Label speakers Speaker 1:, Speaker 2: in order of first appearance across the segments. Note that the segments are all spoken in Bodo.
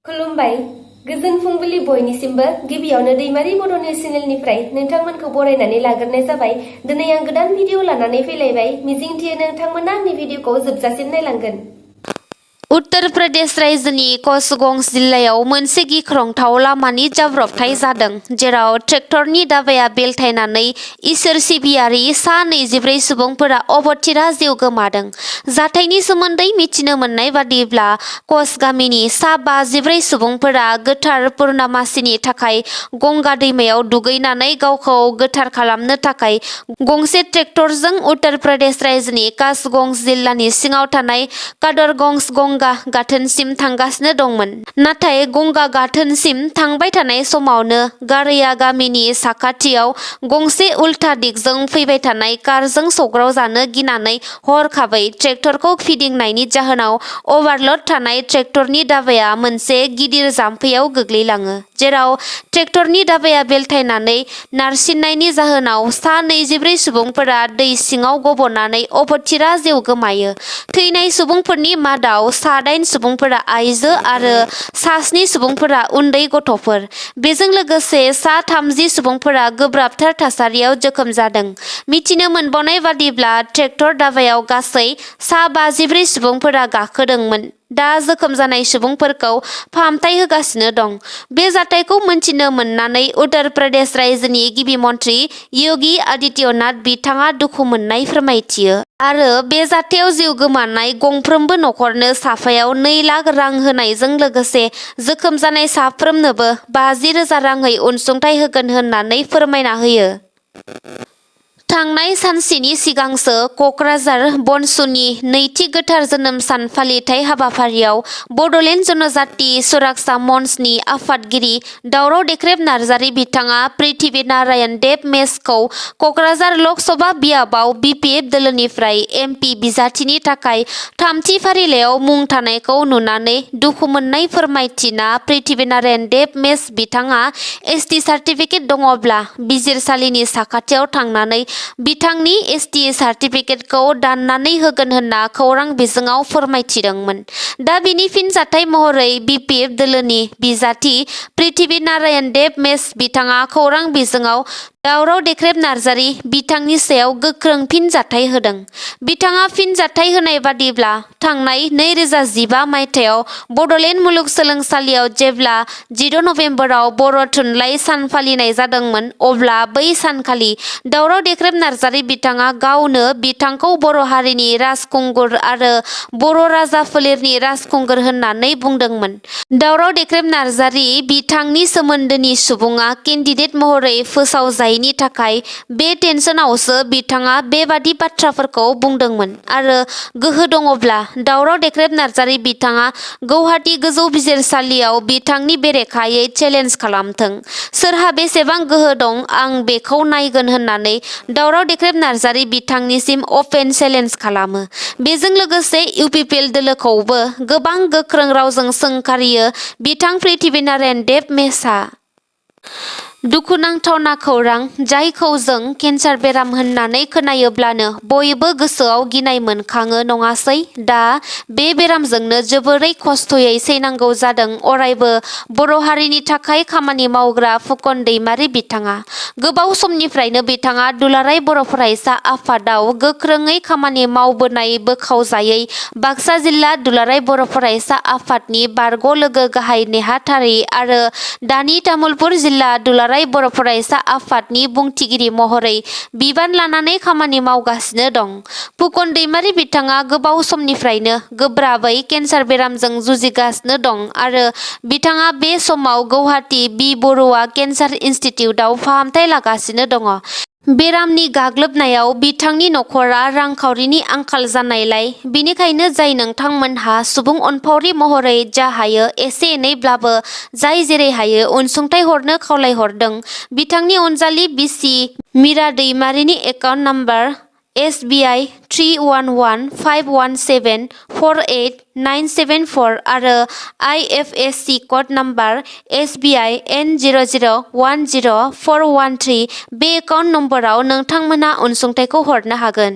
Speaker 1: खुलुमबाय गोजोन फुंबिलि बयनिसिमबो गिबियावनो दैमारि बड' निउस चेनेलनिफ्राय नोंथांमोनखौ बरायनानै लाग्रोनाय जाबाय। दिनै आं गोदान भिडिअ लानानै फैलायबाय। मिजिंथियो नोंथांमोना आंनि भिडिअखौ जोबजासिम नायलांगोन। उत्तर प्रदेश रायजोनि कसगंज जिल्लायाव मोनसे गिख्रंथाव लामानि जाब्रबथाय जादों, जेराव ट्रेक्टरनि दाबाया बेलथायनानै इसोर सिबियारि सा 24 सुबुंफोरा अबथिरा जिउ गोमादों। जाथायनि सोमोन्दै मिथिनो मोननाय बादिब्ला कस गामिनि सा 54 सुबुंफोरा गोथार पुर्नामासिनि थाखाय गंगा दैमायाव दुगैनानै गावखौ गोथार खालामनो थाखाय गंसे ट्रेक्टरजों उत्तर प्रदेश रायजोनि कसगंज जिल्लानि सिङाव थानाय कटरगंज गंगा गाथोनसिम थांगासिनो दंमोन। नाथाय गंगा गाथोनसिम थांबाय थानाय समावनो गारैया गामिनि साखाथियाव गंसे उल्था दिगजों फैबाय थानाय कारजों सौग्रावजानो गिनानै हरखाबै ट्रेक्टरखौ फिदिंनायनि जाहोनाव अभारल'ड थानाय ट्रेक्टरनि दाबाया मोनसे गिदिर जाम्फैयाव गोग्लैलाङो, जेराव ट्रेक्टरनि दाबाया बेलथायनानै नारसिननायनि जाहोनाव सा 24 सुबुंफोरा दै सिङाव गब'नानै अबथिरा जिउ गोमायो। थैनाय सुबुंफोरनि मादाव सा 8 सुबुंफोरा आइजो आरो सा 7 सुबुंफोरा उन्दै गथ'फोर। बेजों लोगोसे सा 30 सुबुंफोरा गोब्राबथार थासारियाव जोखोम जादों। मिथिनो मोनबावनाय बादिब्ला ट्रेक्टर दाबायाव गासै सा 54 सुबुंफोरा गाखोदोंमोन। दा जोखोम जानाय सुबुंफोरखौ फाहामथाय होगासिनो दं। बे जाथायखौ मोनथिनो मोननानै उत्तर प्रदेश रायजोनि गिबि मन्थ्रि योगी आदित्यनाथ बिथाङा दुखु मोननाय फोरमायथियो आरो बे जाथायाव जिउ गोमानाय गंफ्रोमबो नखरनो साफायाव 2 लाख रां होनायजों लोगोसे जोखोम जानाय साफ्रोमनोबो 50,000 राङै अनसुंथाइ होगोन होननानै फोरमायना होयो। थांनाय सानसेनि सिगांसो क'क्राझार बनसुनि नैथि गोथार जोनोम सान फालिथाय हाबाफारियाव बड'लेण्ड जनजाति सुरक्षा मन्चनि आफादगिरि दावराव देख्रेब नार्जारि बिथाङा पृथ्वी नारायण देब मेसखौ क'क्राझार लकसभा बियाबाव BPF दोलोनिफ्राय MP बिजाथिनि थाखाय थामथि फारिलाइयाव मुं थानायखौ नुनानै दुखु मोननाय फोरमायथिना पृथ्वी नारायण देब मेस बिथाङा ST सार्टिफिकेट दङब्ला बिजिरसालिनि साखाथियाव थांनानै बिथांनि ST सार्टिफिकेटखौ दाननानै होगोन होनना खौरां बिजोङाव फोरमायथिदोंमोन। दा बिनि फिनजाथाय महरै BPF दोलोनि बिजाथि पृथ्वी नारायण देब मेस बिथाङा खौरां बिजोङाव दावराव देख्रेब नार्जारि बिथांनि सायाव गोख्रों फिनजाथाय होदों। बिथाङा फिनजाथाय होनाय बादिब्ला थांनाय 2015 मायथाइयाव बड'लेण्ड मुलुगसोलोंसालियाव जेब्ला 14 नबेम्बराव बर' थुनलाइ सान फालिनाय जादोंमोन, अब्ला बै सानखालि दावराव देख्रेब नार्जारि बिथाङा गावनो बिथांखौ बर' हारिनि राजखुंगुर आरो बर' राजा फोलेरनि राजखुंगुर होननानै बुंदोंमोन। दावराव देख्रेब नार्जारि बिथांनि सोमोन्दोनि सुबुङा केन्डिडेट महरै फोसावजायैनि थाखाय बे टेनसनावसो बिथाङा बेबादि बाथ्राफोरखौ बुंदोंमोन आरो गोहो दङब्ला दावराव देख्रेब नार्जारि बिथाङा गौहाटी गोजौ बिजिरसालियाव बिथांनि बेरेखायै चेलेन्ज खालामथों। सोरहा बेसेबां गोहो दं आं बेखौ नायगोन होननानै दावराव देख्रेब नार्जारि बिथांनिसिम अपेन चेलेन्ज खालामो। बेजों लोगोसे UPPL दोलोखौबो गोबां गोख्रों रावजों सोंखारियो बिथां पृथ्वी नारायण देब मेसआ। दुखुनांथावना खौरां, जायखौ जों केन्सार बेराम होननानै खोनायोब्लानो बयबो गोसोआव गिनाय मोनखाङो नङासै? दा बे बेरामजोंनो जोबोरै खस्थयै सैनांगौ जादों अरायबो बर' हारिनि थाखाय खामानि मावग्रा फुकन दैमारि बिथाङा। गोबाव समनिफ्रायनो बिथाङा दुलाराय बर' फरायसा आफादाव गोख्रोङै खामानि मावबोनाय बोखावजायै बाक्सा जिल्ला दुलाराय बर' फरायसा आफादनि बारग' लोगो गाहाय नेहाथारि आरो दानि तामुलपुर जिल्ला दुलाराय बर' फरायसा आफादनि बुंथिगिरि महरै बिबान लानानै खामानि मावगासिनो दं। फुकन दैमारि बिथाङा गोबाव समनिफ्रायनो गोब्राबै केन्सार बेरामजों जुजिगासिनो दं आरो बिथाङा बे समाव गौहाटी बर'आ केन्सार इनस्टिट्युटआव फाहामथाय लागासिनो दङ। बेरामनि गाग्लोबनायाव बिथांनि नखरा रांखावरिनि आंखाल जानायलाय, बिनिखायनो जाय नोंथांमोनहा सुबुं अनफावरि महरै जा हायो एसे एनैब्लाबो जाय जेरै हायो अनसुंथाइ हरनो खावलायहरदों। बिथांनि अनजालि बिसि मीरा दैमारिनि एकाउन्ट नम्बर SBI 31151748974 आरो IFSC code number SBI N0010413 बे एकाउन्ट नम्बराव नोंथांमोनहा अनसुंथाइखौ हरनो हागोन।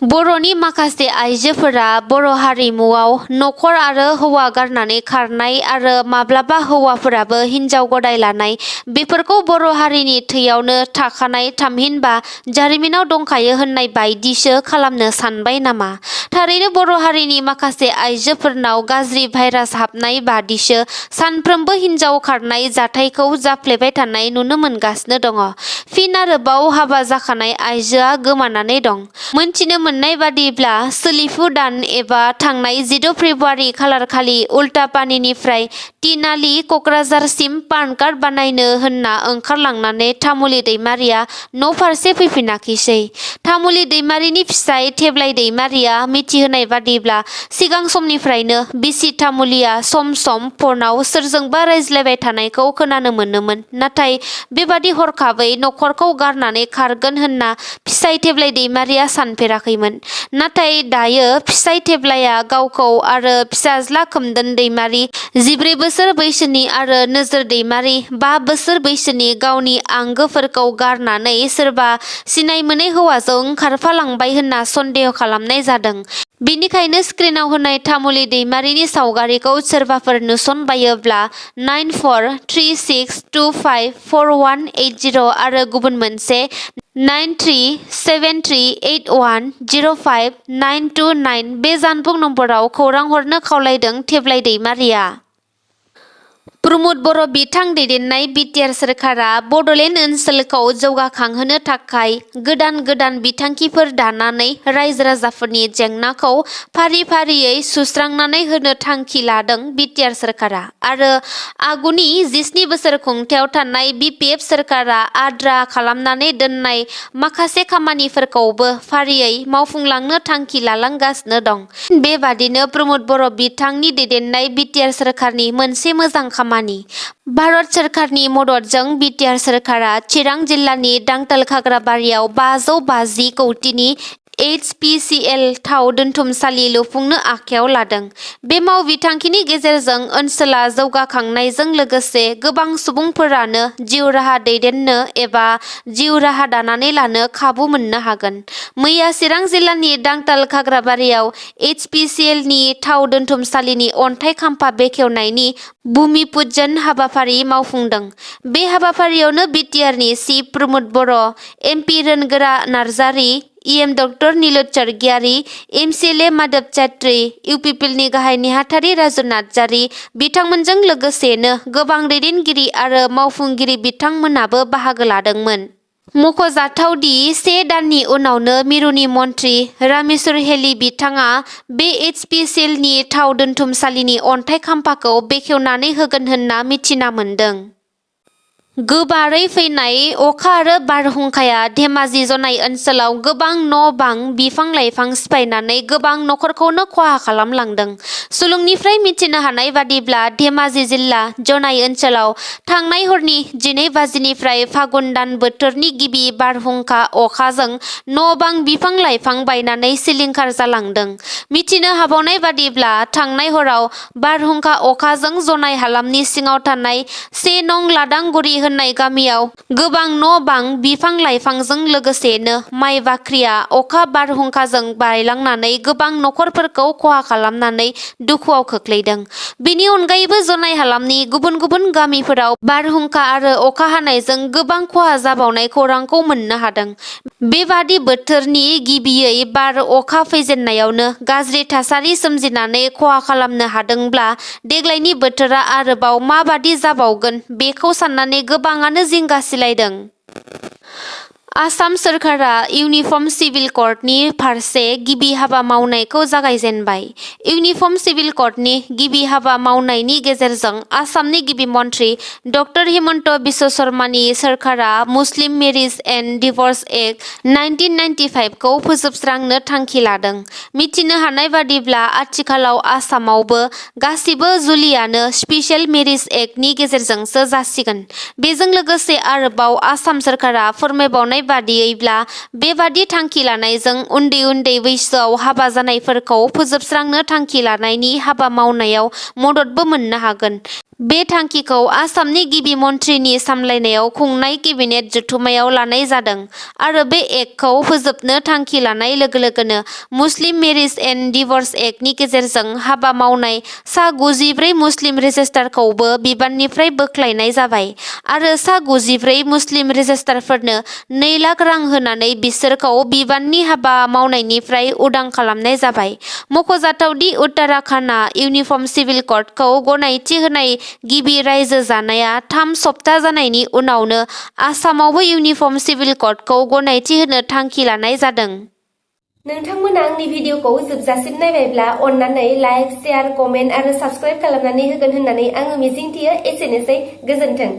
Speaker 2: बर'नि माखासे आइजोफोरा बर' हारिमुआव नखर आरो हौवा गारनानै खारनाय आरो माब्लाबा हौवाफोराबो हिनजाव गदाय लानाय बेफोरखौ बर' हारिनि थैयावनो थाखानाय थामहिनबा जारिमिनाव दंखायो होननाय बायदिसो खालामनो सानबाय नामा? थारैनो बर' हारिनि माखासे आइजोफोरनाव गाज्रि भाइरास हाबनाय बादिसो सानफ्रोमबो हिनजाव खारनाय जाथायखौ जाफ्लेबाय थानाय नुनो मोनगासिनो दङ। फिन आरोबाव हाबा जाखानाय आइजोआ गोमानानै दं। मोनथिनो मोननाय बादिब्ला सोलिफु दान एबा थांनाय 14 फेब्रुवारि खालारखालि उल्टापानिनिफ्राय तिनालि कक्राझारसिम पान कार्ड बानायनो होनना ओंखारलांनानै थामुलि दैमारिया न' फारसे फैफिनाखिसै। थामुलि दैमारिनि फिसाय थेब्लाय दैमारिया मिथिहोनाय बादिब्ला सिगां समनिफ्रायनो बिसि थामुलिया सम सम फनाव सोरजोंबा रायज्लायबाय थानायखौ खोनानो मोनोमोन। नाथाय बेबादि हरखाबै नखरखौ गारनानै खारगोन होनना फिसाय थेब्लाय दैमारिया सानफेराखैमोन। नाथाय दायो फिसाय थेब्लाया गावखौ आरो फिसाज्ला खोमदोन दैमारि 14 बोसोर बैसोनि आरो नोजोर दैमारि 5 बोसोर बैसोनि गावनि आंगोफोरखौ गारनानै सोरबा सिनाय मोनै हौवाजों खारफालांबाय होनना सन्देह खालामनाय जादों। बेनिखायनो स्क्रिनाव होनाय थामुलि दैमारिनि सावगारिखौ सोरबाफोर नुसनबायोब्ला 9436254180 आरो गुबुन मोनसे 9373810592 बे जानबुं नम्बराव खौरां हरनो खावलायदों थेब्लाय दैमारिया। प्रमद बर' बिथां दैदेननाय बिटिआर सोरखारा बड'लेण्ड ओनसोलखौ जौगाखांहोनो थाखाय गोदान गोदान बिथांखिफोर दानानै रायजो राजाफोरनि जेंनाखौ फारि फारियै सुस्रांनानै होनो थांखि लादों बिटिआर सोरखारा आरो आगुनि 17 बोसोर खुंथायाव थानाय बिपिएफ सोरखारा आद्रा खालामनानै दोननाय माखासे खामानिफोरखौबो फारियै मावफुंलांनो थांखि लालांगासिनो दं। बेबादिनो प्रमद बर' बिथांनि दैदेननाय बिटिआर सोरखारनि मोनसे मोजां खामानि। भारत सोरखारनि मददजों बिटिआर सोरखारा चिरां जिल्लानि दांताल खाग्राबारियाव 550 कौटिनि HPCL थाव दोनथुमसालि लुफुंनो आखायाव लादों। बे मावबिथांखिनि गेजेरजों ओनसोला जौगाखांनायजों लोगोसे गोबां सुबुंफोरानो जिउ राहा दैदेननो एबा जिउ राहा दानानै लानो खाबु मोननो हागोन। मैया चिरां जिल्लानि दांताल खाग्राबारियाव HPCLनि थाव दोनथुमसालिनि अन्थाइ खाम्फा बेखेवनायनि भूमि पूजन हाबाफारि मावफुंदों। बे हाबाफारियावनो बिटिआरनि chief Pramod Boro', MP Rwngwra Narzary, EM doctor Nilod Swargiary, MCLA Madhab Chetri, इउपिपिएलनि गाहाय नेहाथारि राजु नार्जारि बिथांमोनजों लोगोसेनो गोबां दैदेनगिरि आरो मावफुंगिरि बिथांमोनाबो बाहागो लादोंमोन। मख'जाथावदि 1 दाननि उनावनो मिरुनि मन्त्रि रामेश्वर हेली बिथाङा बे HPCLनि थाव दोनथुमसालिनि अन्थाइ खाम्फाखौ बेखेवनानै होगोन होनना मिथिना मोन्दों। गोबारै फैनाय अखा आरो बारहुंखाया धेमाजि जनाय ओनसोलाव गोबां न' बां बिफां लाइफां सिफायनानै गोबां नखरखौनो खहा खालामलांदों। सुलुंनिफ्राय मिथिनो हानाय बादिब्ला धेमाजि जिल्ला जनाय ओनसोलाव थांनाय हरनि 12 बाजिनिफ्राय फागुन दान बोथोरनि गिबि बारहुंखा अखाजों न' बां बिफां लाइफां बायनानै सिलिंखार जालांदों। मिथिनो हाबावनाय बादिब्ला थांनाय हराव बारहुंखा अखाजों जनाय हालामनि सिङाव थानाय 1 नं लादांगुरि होननाय गामियाव गोबां न' बां बिफां लाइफांजों लोगोसेनो माइ बाख्रिया अखा बारहुंखाजों बायलांनानै गोबां नखरफोरखौ खहा खालामनानै दुखुआव खोख्लैदों। बेनि अनगायैबो जनाय हालामनि गुबुन गुबुन गामिफोराव बारहुंखा आरो अखा हानायजों गोबां खहा जाबावनाय खौरांखौ मोननो हादों। बेबादि बोथोरनि गिबियै बार अखा फैजेननायावनो गाज्रि थासारि सोमजिनानै खहा खालामनो हादोंब्ला देग्लायनि बोथोरा आरोबाव माबादि जाबावगोन बेखौ साननानै गोबाङानो जिंगा सिलायदों। आसाम सोरखारा इउनिफर्म सिभिल कर्डनि फारसे गिबि हाबा मावनायखौ जागायजेनबाय। इउनिफर्म सिभिल कर्डनि गिबि हाबा मावनायनि गेजेरजों आसामनि गिबि मन्त्रि डक्टर हिमन्त बिश्व शर्मानि सोरखारा मुस्लिम मेरिज एन्ड डिभर्स एक्ट 1995 खौ फोजोबस्रांनो थांखि लादों। मिथिनो हानाय बादिब्ला आथिखालाव आसामावबो गासिबो जुलियानो स्पेसियेल मेरिज एक्टनि गेजेरजोंसो जासिगोन। बेजों लोगोसे आरोबाव आसाम सोरखारा फोरमायबावनाय बादियैब्ला बेबादि थांखि लानायजों उन्दै उन्दै बैसोआव हाबा जानायफोरखौ फोजोबस्रांनो थांखि लानायनि हाबा मावनायाव मददबो मोननो हागोन। बे थांखिखौ आसामनि गिबि मन्थ्रिनि सामलायनायाव खुंनाय केबिनेट जथुम्मायाव लानाय जादों आरो बे एक्टखौ फोजोबनो थांखि लानाय लोगो लोगोनो मुस्लिम मेरिज एन्ड डिभर्स एक्टनि गेजेरजों हाबा मावनाय सा 94 मुस्लिम रेजिस्टारखौबो बिबाननिफ्राय बोख्लायनाय जाबाय आरो सा 94 मुस्लिम रेजिस्टारफोरनो 2 लाख रां होनानै बिसोरखौ बिबाननि हाबा मावनायनिफ्राय उदां खालामनाय जाबाय। मख'जाथावदि उत्तराखन्डआ इउनिफर्म सिभिल क'डखौ गनायथि होनाय गिबि रायजो जानाया 3 सप्ता जानायनि उनावनो आसामावबो इउनिफर्म सिभिल क'डखौ गनायथि होनो थांखि लानाय जादों।
Speaker 1: नोंथांमोना आंनि भिडिअखौ जोबजासिम नायबायब्ला अन्नानै लाइक, शेयार, कमेन्ट आरो साबस्क्राइब खालामनानै होगोन होननानै आङो मिजिंथियो। एसेनोसै, गोजोन्थों।